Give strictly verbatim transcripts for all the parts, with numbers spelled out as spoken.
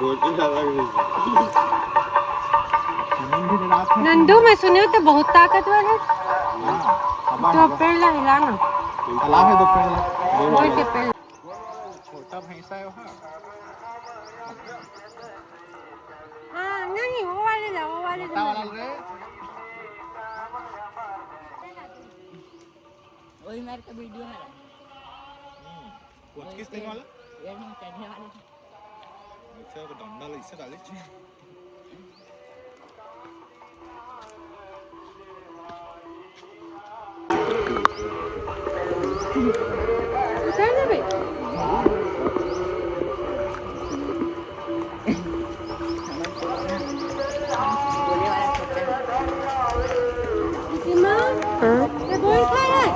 गोली ना लग रही। नंदू, मैं सुने हो तो बहुत ताकतवर है। हाँ, हवा, दो हवा। पेड़ ला हिला ना। तालाब है, दो पेड़ ला। बोल, बोल। के पेड़। छोटा भैंसा है वहाँ। हाँ, नहीं, वो वाले ला, वो वाले ला। रे। वही मार का वीडियो है। हम्म, कोचकिस तेल वाला? ये नहीं, चढ़ने वाले थे। अच्छा, तो डंडा ले, इससे डाले। उतार दे बे। सीमा, हाँ? ये बोल क्या है?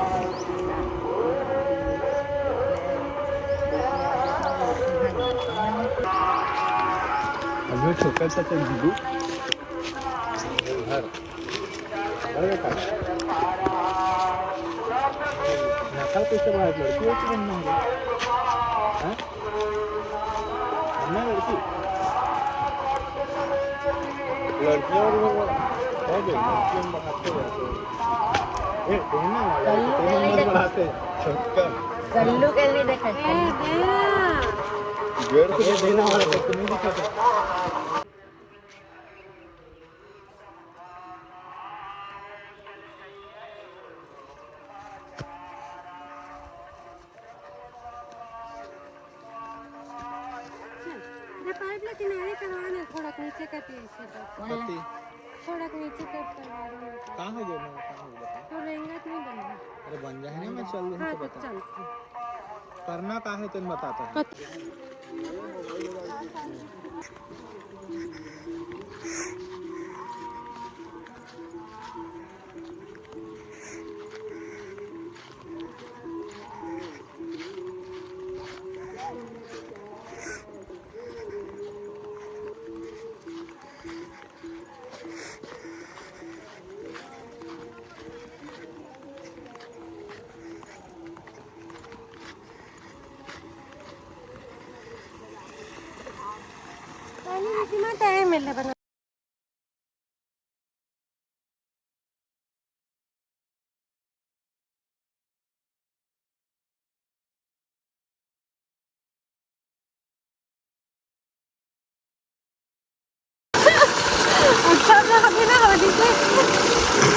अभी छोटा सा चल दीदी। घर। अरे का? नकल कैसे बनाए? लड़की हो कि बनना है? हैं? बनना है लड़की? लड़कियां और लोग हो गए, लड़कियों में बनाते हैं। ए, देना वाला है, कल्लू के लिए देना मत बनाते। छोटका। कल्लू के लिए देखा। ए, देना। गेर को ये देना वाला तो नहीं दिखाते। ये पाइप ला किनारे करवा ना, थोड़ा नीचे कर दिए इसे तो। कति? थोड़ा नीचे कर, करवा दो। कहाँ हो गया? मैं कहाँ हो गया? तो रेंगत नहीं बन रहा। अरे बन जाए ना, मैं चल रही हाँ, तो तो बता। चल। करना का है, तेन बताता हूँ। पत- पानी में कितना टाइम मिले बना। अच्छा, तो अभी ना होली के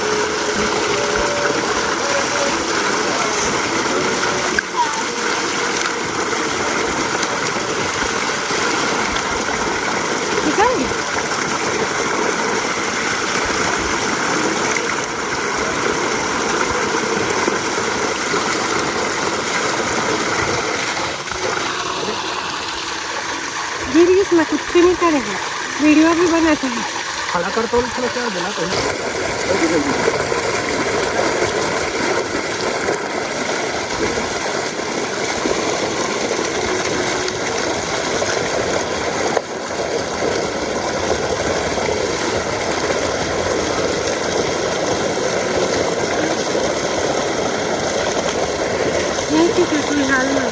गिरीश, मैं कुछ भी नहीं करेगा, वीडियो भी बनाते हैं। खड़ा कर तो थोड़ा सा, बोला तो। हाल में।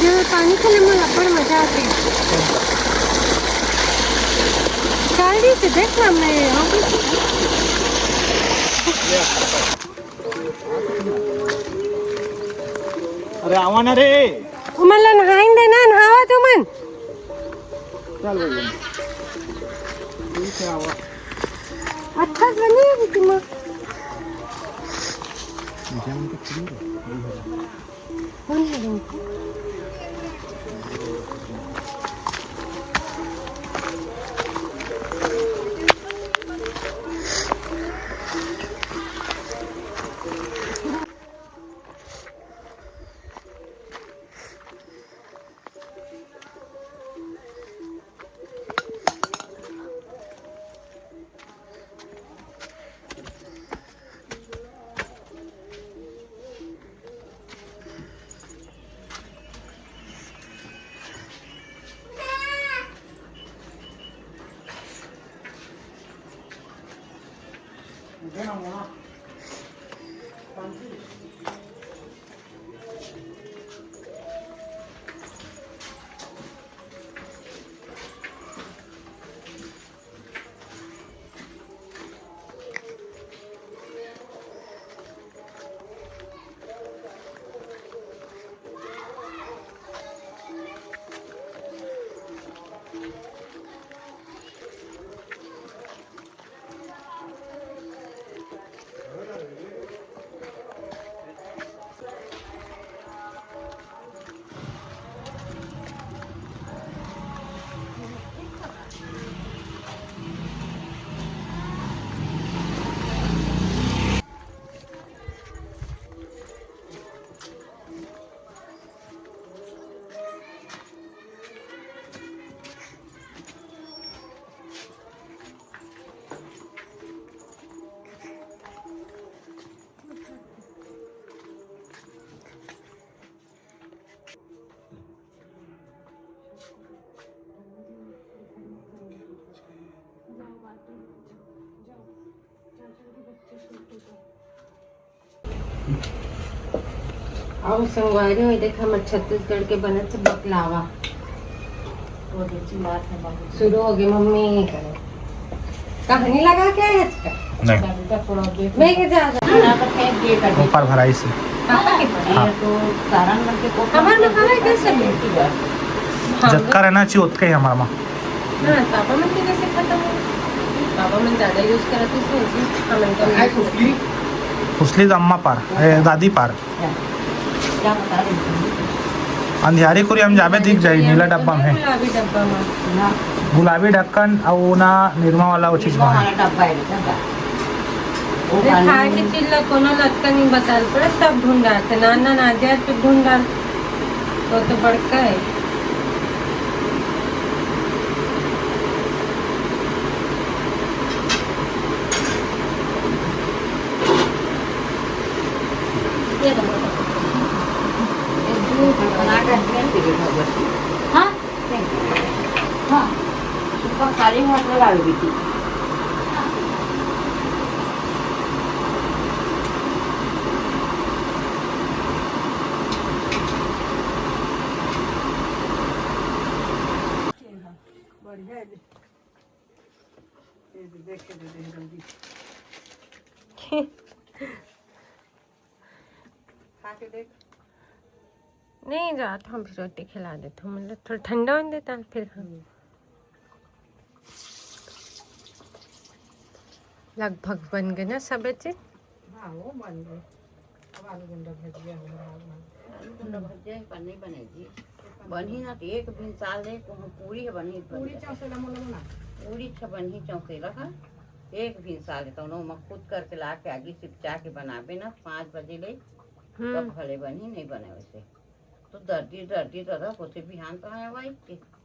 ये पानी खेले में अब्बड़ मजा आथे। जल्दी से देख ना, मैं यहाँ पे अरे आवा ना रे। तुमन ला नहाइन देना, नहावा तुमन। चल भैया। ठीक है, आवा। अच्छा बनी है तुम। कौन है वो? अउ संगवारी हो, देख हमर छत्तीसगढ़ के बनत हे बकलावा। वो तो चिल्लात हे बाबू। शुरू हो गई मम्मी करे। कहानी लगा के आए आज का? नहीं। मैं ये जा रहा। ऊपर भराई से। कहाँ के पड़ी? हाँ। ये तो सारण मन के कोठा हमारे में कहाँ है, कैसे मिलती है? जतका रहना चाहिए, उतका ही हमारा माँ। हाँ, पापा मन के जैसे खत्म हो। पापा मन ज्यादा use करत हे, इसलिए हमन का नहीं। उसली तो अम्मा पार, ए, दादी पार। क्या बता रही थी? अंधियारी कुरी हम जाबे दिख जाही, नीला डब्बा में। गुलाबी डब्बा में। गुलाबी ढक्कन, अउ वो ना निरमा वाला वो चीज में। वाला डब्बा है, डब्बा। वो अरे, खाए के चीज ला कोनो लतका नहीं बताल पड़े, सब ढूंढाथे। नान नान आदि आदि ढूंढाथे, वो तो बड़का है। हाँ, हाँ, उसका खाली हाथ में डाल दी थी। बढ़िया है। ये देख के दे दे जल्दी। खा के देख। नहीं जात, हम फिर रोटी खिला देते हैं, मतलब थोड़ा ठंडा होने देता है फिर हम। हम्म। लगभग बन गए ना सब चीज। हाँ, वो बन गए। अब आलू गुंडा भजिया हो रहा है। आलू गुंडा भजिया ही पर नहीं बनेगी। बनही ना तो एक दिन साल ले तो हम पूरी है बनही बन पूरी जाए। चौसेला मोला बना। पूरी छ बनही चौसेला का। एक दिन साल ले तो मैं खुद करके ला के आगी सिपचा के बनाबे ना पाँच बजे ले। हम्म। तब भले बनी, नहीं बने वैसे। तो दर्दी दर्दी दर्द होते बिहान कहाँ है भाई के?